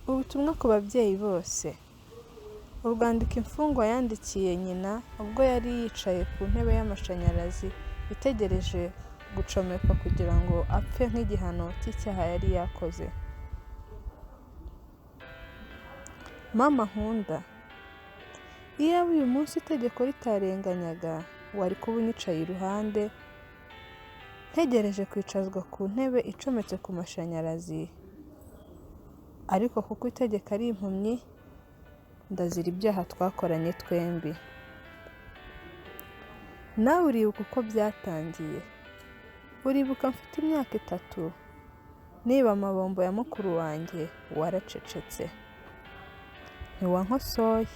Ubutumwa ku babyeyi bose. Urwandiko imfungwa yandikiye nyina ubwo yari yicaye ku ntebe y'amashanyarazi itegereje gucomekwa kugira ngo apfe nk'igihano cy'icyaha yari yakoze. Mama nkunda, iyaba uyu munsi itegeko ritarenganyaga, wari kuba unyicaye iruhande, ntegereje kwicazwa ku ntebe icometse ku mashanyarazi, ariko kuko itegeko ari impumyi, ndazira ibyaha twakoranye twembi. Nawe uribuka uko byatangiye. Uribuka mfite imyaka 3, niba amabombo ya mukuru wanjye waracecetse. Ntiwankosoye.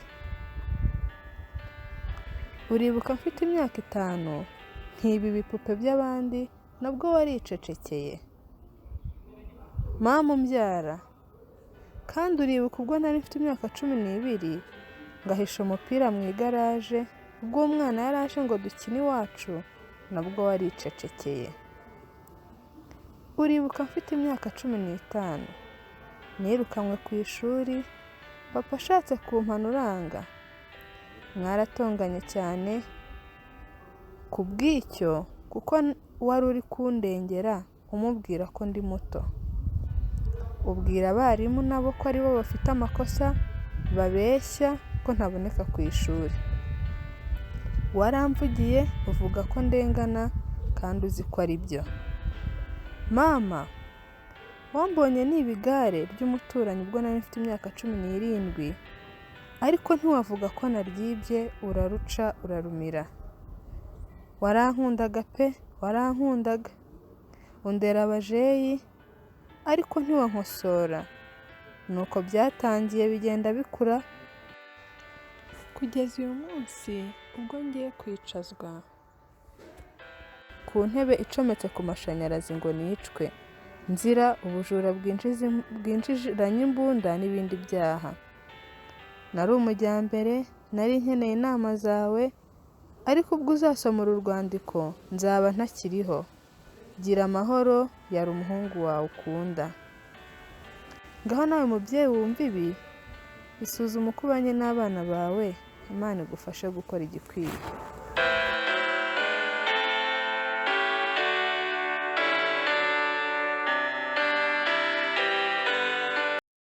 Uribuka mfite imyaka 5, nkiba ibipupe by'abandi, nabwo waricecekeye. Mama umbyara, kandi uribuka ubwo nari mfite imyaka 12, ngahisha umupira mu igaraje, ubwo umwana yari aje ngo dukine iwacu, nabwo waricecekeye. Uribuka mfite imyaka 15, nirukanwe ku ishuri, papa ashatse kumpana uranga. Mwaratonganye cyane ku bw'icyo, kuko wari uri kundengera umubwira ko ndi muto. Ubwira abarimu nabo ko aribo bafite amakosa, babeshya ko ntaboneka ku ishuri. Waramvugiye uvuga ko ndengana kandi uzi ko ari byo. Mama, wambonye niba igare ry'umuturanyi ubwo nari mfite imyaka 17, ariko ntiwavuga ko naryibye, uraruca urarumira. Warankundaga pe, warankundaga. Undera abajeyi, ariko ntiwankosora. Nuko byatangiye bigenda bikura, kugeza uyu munsi ubwo ngiye kwicazwa ku ntebe icometse ku mashanyarazi ngo nicwe, nzira ubujura bwinjiranye imbunda n'ibindi byaha. Nari umujyambere, nari nkeneye inama zawe, ariko ubwo uzasoma uru rwandiko nzaba ntakiriho. Gira amahoro, yari umuhungu wawe ukunda. Ngaho nawe mubyeyi wumva ibi, isuzume uko ubanye n'abana bawe, Imana igufashe gukora igikwiye.